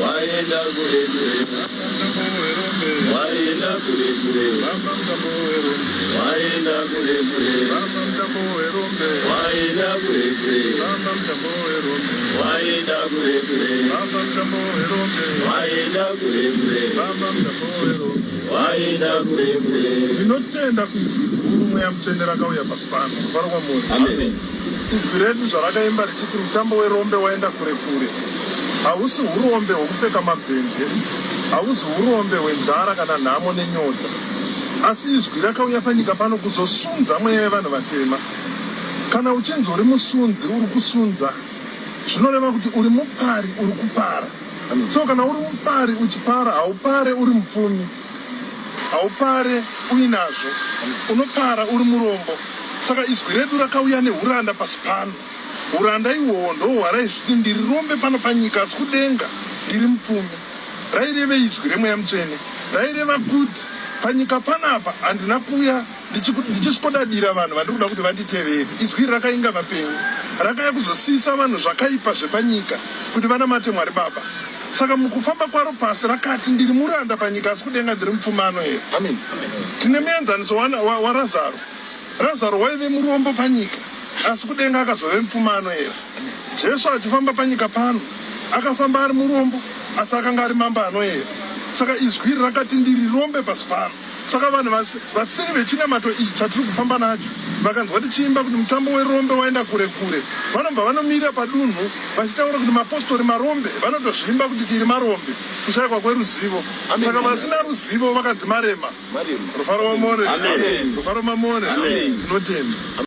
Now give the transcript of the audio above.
Waenda kure kure. Mutambo werombe. Waenda kure kure. Baba mutambo werombe. Waenda kure kure. Baba mutambo werombe. Waenda kure kure. Baba mutambo werombe. Waenda kure kure. Baba mutambo werombe. Waenda kure kure. Baba mutambo werombe. Waenda kure kure. Tinotenda kuizwi guru Mweya Mutsvene rakauya pasi pano. Rufaro kwamuri. Amen. Izwi redu zvarakaimba richiti mutambo werombe waenda kure kure. Hausi hurombe hwekupfeka mabvemve. Hauzi hurombe hwenzara kana nhamo nenyota. Asi izwi rakauya panyika pano kuzosunza mweya yevanhu vatema. Kana uchinzi uri musunzi uri kusunza, zvinoreva kuti uri mupari uri kupara. So kana uri mupari uchipara, haupare uri mupfumi. Haupare uinazvo. Unopara uri murombo. Saka izwi redu rakauya nehuranda pasi pano. Huranda ihwohwo ndohwaraizviti ndiri rombe pano panyika asi kudenga ndiri mupfumi. Raireve izwi reMweya Mutsvene. Raireva kuti panyika panapa handina kuuya ndichisvodadira vanhu vandiri kuda kuti vanditevere. Izwi iri rakainga vapenyu. Rakauya kuzosiisa vanhu zvakaipa zvepanyika kuti vanamate Mwari Baba. Saka mukufamba kwaro pasi rakati ndiri muranda panyika asi kudenga ndiri mupfumi anoera. Amen. Tine muenzaniso waRazaro. Razaro waive murombo panyika asi kudenga akazove mupfumi anoera. Jesu achifamba panyika pano akafamba ari murombo asi akanga ari mambo anoera. Saka izwi iri rakati ndiri rombe pasi pano. Saka vanhu vasiri vechinamato ichi chatiri kufamba nacho vakanzwa tichiimba kuti mutambo werombe waenda kure kure, vanobva vanomira padunhu vachitaura kuti mapostori marombe, vanotozvimba kuti tiri marombe, kushaikwa kweruzivo. Saka vasina ruzivo vakanzi marema. Marema. Rufaro mamore. Amen. Rufaro mamore. Amen. Tinotenda.